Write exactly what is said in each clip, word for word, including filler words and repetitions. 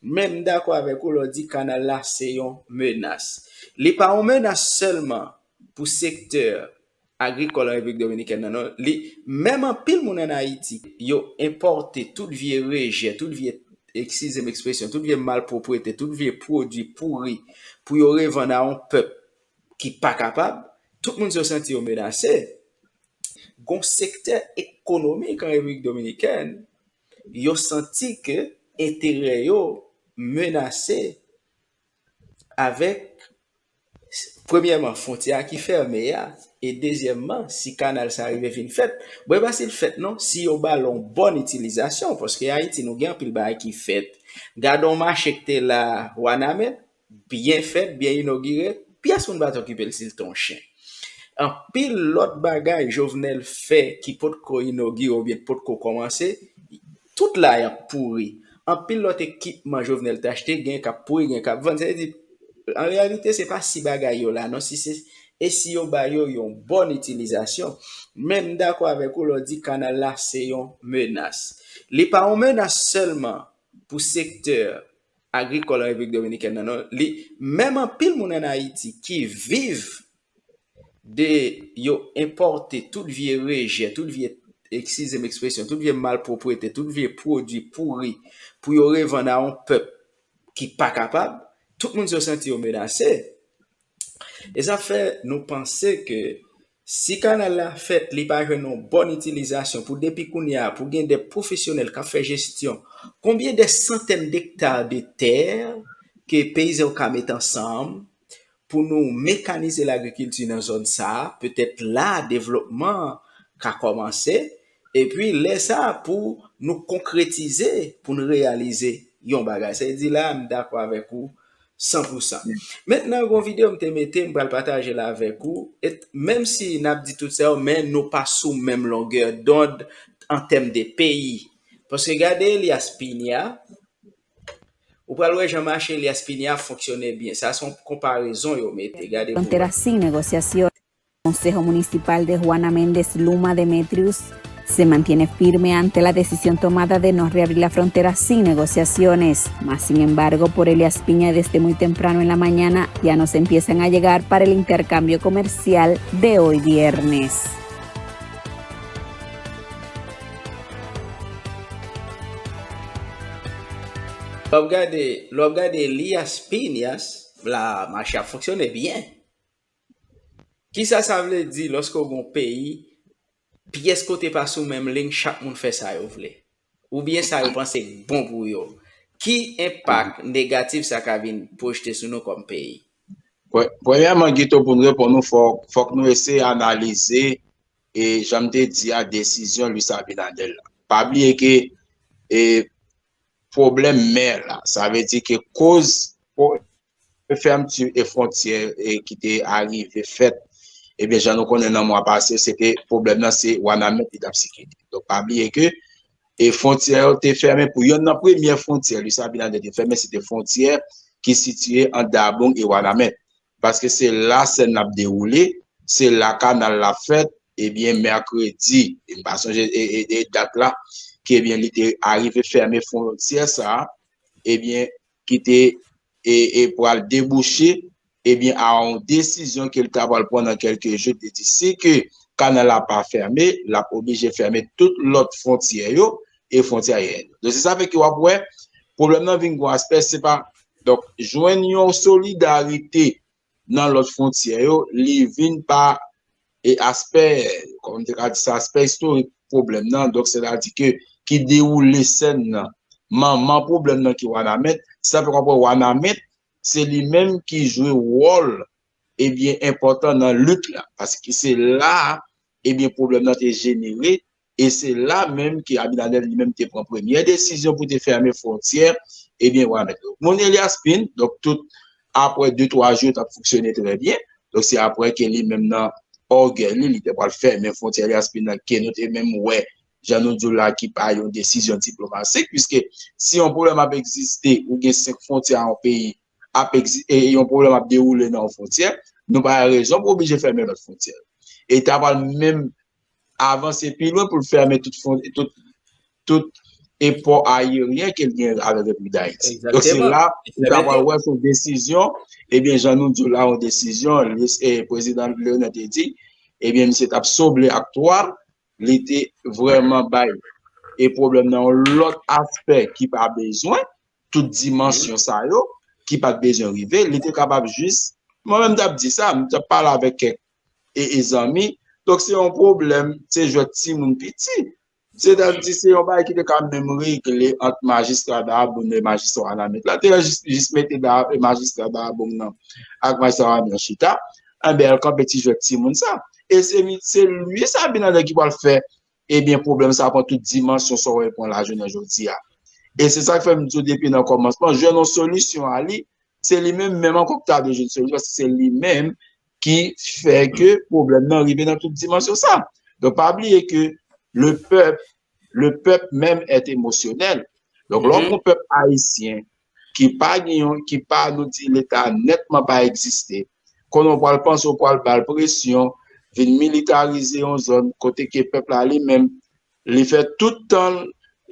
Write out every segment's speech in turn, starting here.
Men m dakò avèk ou lè w di kanal la se yon menas. Li pa yon menas sèlman pou sektè agrikòl an Repiblik Dominikèn nan, non. Li, menm anpil moun ann Ayiti, yo enpòte tout vye rejè, tout vye, eskize m ekspresyon, tout vye malpwoprete, tout vye pwodui pouri pou yo revann a yon pèp ki pa kapab. Tout moun yo santi yo menase. Gon sektè ekonomik an Repiblik Dominikèn, yo santi ke enterè yo menase avèk, premyèman, fwontyè a ki fèmen a, e dezyèmman, si kanal sa rive vin fèt, bon, e pa si l fèt non, si yo ba l yon bòn itilizasyon, paske Ayiti, nou gen anpil bagay ki fèt. Gade yon mache k te la, Wanament, byen fèt, byen inogire, pyès moun pa t okipe l si l te yon chen. Anpil lòt bagay Jovenel fè ki potko inogire oubyen potko kòmanse, tout la y ap pouri. Anpil lòt ekipman Jovenel te achte, gen k ap pouri, gen k ap vann. Sa vle di, an reyalite, se pa si bagay yo la, non, si se, e si yo ba yo yon bòn itilizasyon. Men m dakò avèk ou lè w di kanal la se yon menas. Li pa yon menas sèlman pou sektè agrikòl an Repiblik Dominikèn nan, non. Li, menm anpil moun ann Ayiti ki viv de, yo enpòte tout vye rejè, tout vye, eskize m ekspresyon, tout vye malpwoprete, tout vye pwodui pouri pou yo revann a yon pèp ki pa kapab, tout moun yo santi yo menase. E sa fè nou panse ke si kanal la fèt, li pa jwenn yon bòn itilizasyon pou depi kounye a, pou gen de pwofesyonèl k ap fè jesyon, konbyen de santèn dekta de tè ke peyizan yo ka met ansanm pou nou mekanize lagrikilti nan zòn sa a, petèt la devlopman an ka kòmanse, epi lè sa a pou nou konkretize, pou nou reyalize yon bagay. Sa vle di la, m dakò avèk ou san pou san. Mentnan, gon videyo m te mete, m pral pataje l avèk ou. E menm si n ap di tout sa yo, men nou pa sou menm longè dond an tèm de peyi. Paske gade Elias Piña, ou pral wè jan mache Elias Piña fonksyone byen. Sa se yon konparezon yo mete. Gade pou frontera sin negosiasyon. Consejo Municipal de Juana Méndez Luma Demetrius se mantiene firme ante la decisión tomada de no reabrir la frontera sin negociaciones. Mas, sin embargo, por Elias Piña desde muy temprano en la mañana ya nos empiezan a llegar para el intercambio comercial de hoy viernes. Lè w ap gade, lè w ap gade Elias Piñas, la mache ap fonksyone byen. Kisa sa vle di lòske w gen yon peyi, pyès kote pa sou menm liy, chak moun fè sa yo vle? Oubyen sa yo panse k bon pou yo? Ki enpak negatif sa ka vin pwojte sou nou kòm peyi? Pre-, premyèman, Guito, pou n reponn ou, fòk, fòk nou eseye analize, e jan m te di a, desizyon Luis Abinader la. Pa bliye ke, e, pwoblèm mè la, sa vle di ke koz po-, fèmti e fwontyè, e, ki te arive fèt, ebyen, jan nou konnen nan mwa pase, se te pwoblèm nan, se Wanament li t ap sikile. Donk, pa bliye ke, e, fwontyè yo te fèmen pou yonn nan premyè fwontyè Luis Abinader te fèmen, se te fwontyè ki sitiye ant Dabong e Wanament. Paske se la sèn nan ap dewoule, se la kanal la fèt, ebyen, mèkredi, e m pa sonje, e, e, e dat la, ke, ebyen, li te arive fèmen fwontyè sa a, ebyen, ki te, e, e pral debouche, ebyen, a yon desizyon ke l ta pral pran nan kèlke jou, te di si ke kanal la pa fèmen, l ap oblije fèmen tout lòt fwontyè yo, e fwontyè ayeryen yo. Donk, se sa fè ke w ap wè, pwoblèm nan vin gon aspè, se pa, donk, jwenn yon solidarite nan lòt fwontyè yo, li vin pa, e aspè, kòman m te ka di sa, aspè istorik pwoblèm nan, donk, sètadi ke ki dewoule sèn nan, manman pwoblèm nan ki Wanament, sa fè w ap wè Wanament, se li menm ki jwe wòl, ebyen, enpòtan nan lit la, paske se la, ebyen, pwoblèm nan te jenere, e se la menm ke Abinader li menm te pran premyè desizyon pou te fèmen fwontyè, ebyen, Wanament. Moun Elias Pin, donk, tout, apre de, twa jou, yo t ap fonksyone trè byen. Donk, se apre ke li menm nan ògèy li, li te pral fèmen fwontyè Elias Pin nan, ke nou te menm wè, jan nou di w la, ki pa yon desizyon diplomatik, piske si yon pwoblèm ap egziste, ou gen senk fwontyè a yon peyi, ap egzi-, e yon pwoblèm ap dewoule nan yon fwontyè, nou pa wè rezon pou oblije fèmen lòt fwontyè. E ta pral menm avanse pi lwen pou l fèmen tout fwon-, tout, tout, e pò ayeryen ke l gen avèk Repiblik Dayiti. Donk, se la ou ta pral wè se yon desizyon, ebyen, jan nou di w la, yon desizyon, li, e, prezidan Leonel te di, ebyen, misye t ap soble ak twa, li te vrèman bay e pwoblèm nan yon lòt aspè ki pa bezwen, tout dimansyon sa yo, ki pa t bezwen rive, li te kapab jis, mwen menm m t ap di sa, m t ap pale avèk kèk e, e zanmi. Donk, se yon pwoblèm, se jwèt timoun piti. Sètadi, se yon bagay ki te ka menm regle ant majistra Dahab e majistra Wanament la. Te jis, jis mete Da-, majistra Dahab nan ak majistra Wanament chita, enben, al kanpe ti jwèt timoun sa. E se, se li, Sabinader, ki pral fè, ebyen, pwoblèm sa pran tout dimansyon sa w wè pran la jounen jodi a. E se sa k fè m di w depi nan kòmansman, jwenn yon solisyon a li, se li menm, menm ankò ki ta dwe jwenn solisyon, paske se li menm ki fè ke pwoblèm nan rive nan tout dimansyon sa. Donk, pa bliye ke le peuple, le peuple même est émotionnel. Donk, lè w gon pèp ayisyen ki pa gen yon, ki pa, nou di, Leta nètman pa egziste, konnen w pral panse w pral ba l presyon, vin militarize yon zòn kote ke pèp la li menm, li fè tout tan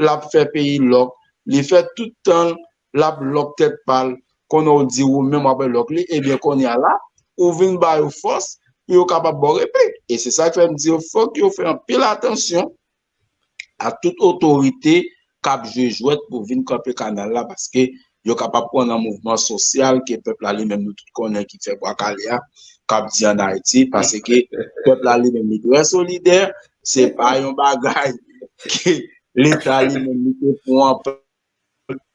l ap fè peyi lòk, li fè tout tan l ap lòk tèt pa l, konnen w di ou menm w ap lòk li, ebyen, kounye a la, ou vin ba yo fòs pou yo kapab ba w replik. E se sa k fè m di yo, fòk yo fè anpil atansyon a tout otorite k ap jwe jwèt pou vin kanpe kanal la, paske yo kapab pran nan mouvman sosyal ke pèp la li menm nou tout konnen ki fè Bwa Kale a, k ap di ann Ayiti, paske pèp la li menm li trè solidè, se pa yon bagay ke Leta li menm li te pran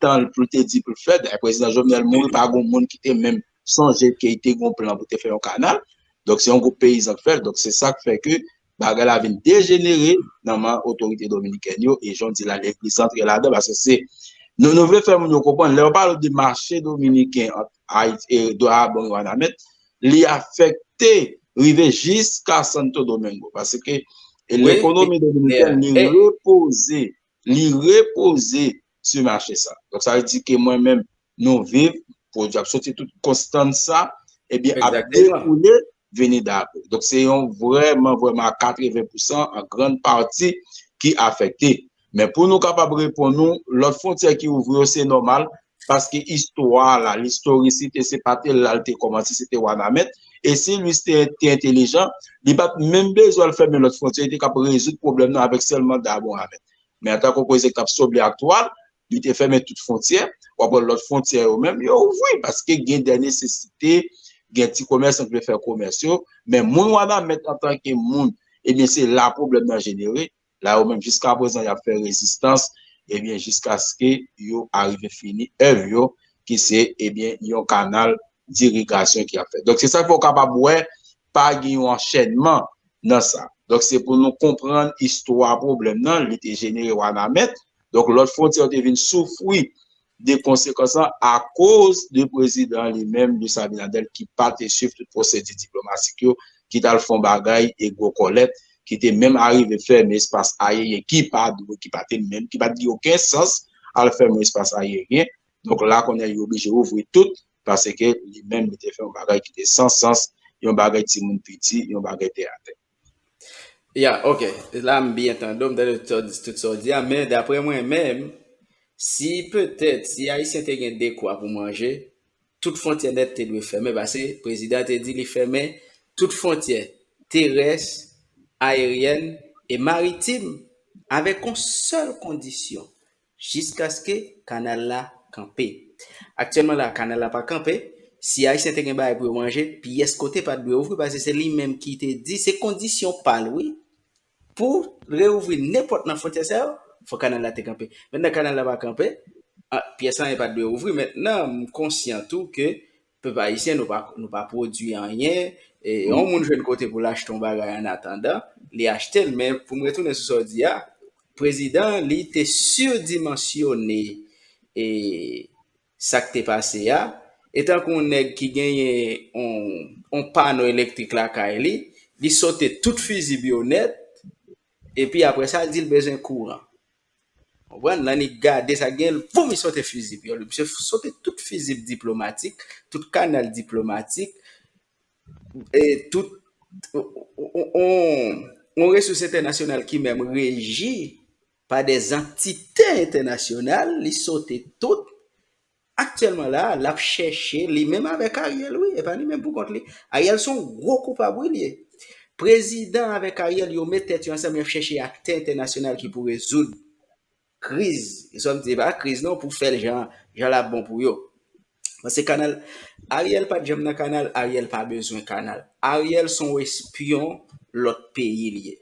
tan l pou l te di pou l fè. Dayè, prezidan Jovenel mouri, pa gen moun ki te menm sonje ke li te gen yon plan pou te fè yon kanal. Donk, se yon gwoup peyizan k fè l. Donk, se sa k fè ke bagay la vin dejenere nan men otorite dominikèn yo, e jan w di la, legliz antre ladan, paske se, nou, nou vle fè moun yo konprann, lè yo pale de mache dominiken ant Ayiti, e, Dahab e Wanament, li afekte rive jiska Santo Domingo, paske, e, lekonomi dominikèn, li repoze, li repoze sou mache sa. Donk, sa vle di ke mwen menm, nou viv, pwodui ap soti tout konstan sa, ebyen, ap dekoule vini Dahab. Donk, se yon vrèman, vrèman a katreven pousan, an grann pati, ki afekte. Men pou nou kapab reponn ou, lòt fwontyè ki ouvri yo, se nòmal, paske istwa la, listorisite, se pa te la l te kòmanse, se te Wanament. E si Louis te, te entelijan, li pa t menm bezwen al fèmen lòt fwontyè, li te kab rezoud pwoblèm nan avèk sèlman Dahab e Wanament. Men antanke yon prezidan k t ap soble ak twa l, li te fèmen tout fwontyè, w ap wè lòt fwontyè yo menm, yo ouvri, paske gen de nesesite, gen ti komèsan ki vle fè komès yo, men moun Wanament antanke moun, ebyen, se la pwoblèm nan jenere, la yo menm jiska prezan y ap fè rezistans, ebyen, jiskaske yo arive fini èv yo, ki se, ebyen, yon kanal dirigasyon ki ap fèt. Donk, se sa k fè w kapab wè, pa gen yon anchènman nan sa. Donk, se pou nou konprann istwa pwoblèm nan, li te jenere Wanament. Donk, lòt fwontyè yo te vin soufri de konsekans lan akoz de prezidan li menm, Luis Abinader, ki pa te swiv tout pwosedi diplomatik yo, ki t al fè yon bagay e gwo kòlèt, ki te menm arive fèmen espas ayeryen ki pa dwe, ki pa te menm, ki pa t gen okenn sans al fèmen espas ayeryen. Donk, la kounye a, yo oblije ouvri tout, paske li menm, li te fè yon bagay ki te san sans, yon bagay timoun piti, yon bagay tè atè. Ya, ok. La, m byen tande w, m tande tout, tout sa w di a, men daprè mwen menm, si petèt, si Ayisyen te gen dekwa pou manje, tout fwontyè nèt te dwe fèmen, paske prezidan te di li fèmen tout fwontyè terès, ayeryèn e maritim, avèk yon sèl kondisyon, jiskaske kanal la kanpe. Aktyèlman la, kanal la pa kanpe. Si Ayisyen te gen bagay pou yo manje, pyès kote pa t dwe ouvri, paske se li menm ki te di, se kondisyon pa l, wi, pou reouvri nenpòt nan fwontyè sa yo, fò kanal la te kanpe. Mentnan kanal la pa kanpe, a, pyès anyen pa t dwe ouvri. Mentnan, m konsyan tou ke pèp ayisyen, nou pa, nou pa pwodui anyen. E yon moun jwenn kote pou l achte yon bagay annatandan, li achte l. Men pou m retounen sou sa w di a, prezidan an, li te sidimansyone, e, sa k te pase a. E tankou yon nèg ki genyen yon, yon pano elektrik lakay li, li sote tout fizib yo nèt, epi apre sa, l di l bezwen kouran. Konprann? Lè li gade sa k gen, l, boum, li sote fizib yo. Misye sote tout fizib diplomatik, tout kanal diplomatik, e tout, on, on, on, on resous entènasyonal ki menm reji pa dè zantite entènasyonal, li sote tout. Aktyèlman la, l ap chèche, li menm avèk Ariel, wi, e pa li menm pou kont li. Ariel se yon gwo koupab, wi, li ye. Prezidan avèk Ariel, yo met tèt yo ansanm, y ap chèche aktè entènasyonal ki pou rezoud kriz. E sa m di, e pa kriz non, pou fè l jan, jan l ap bon pou yo. Paske kanal, Ariel pa t janm nan kanal, Ariel pa bezwen kanal. Ariel se yon espyon lòt peyi li ye.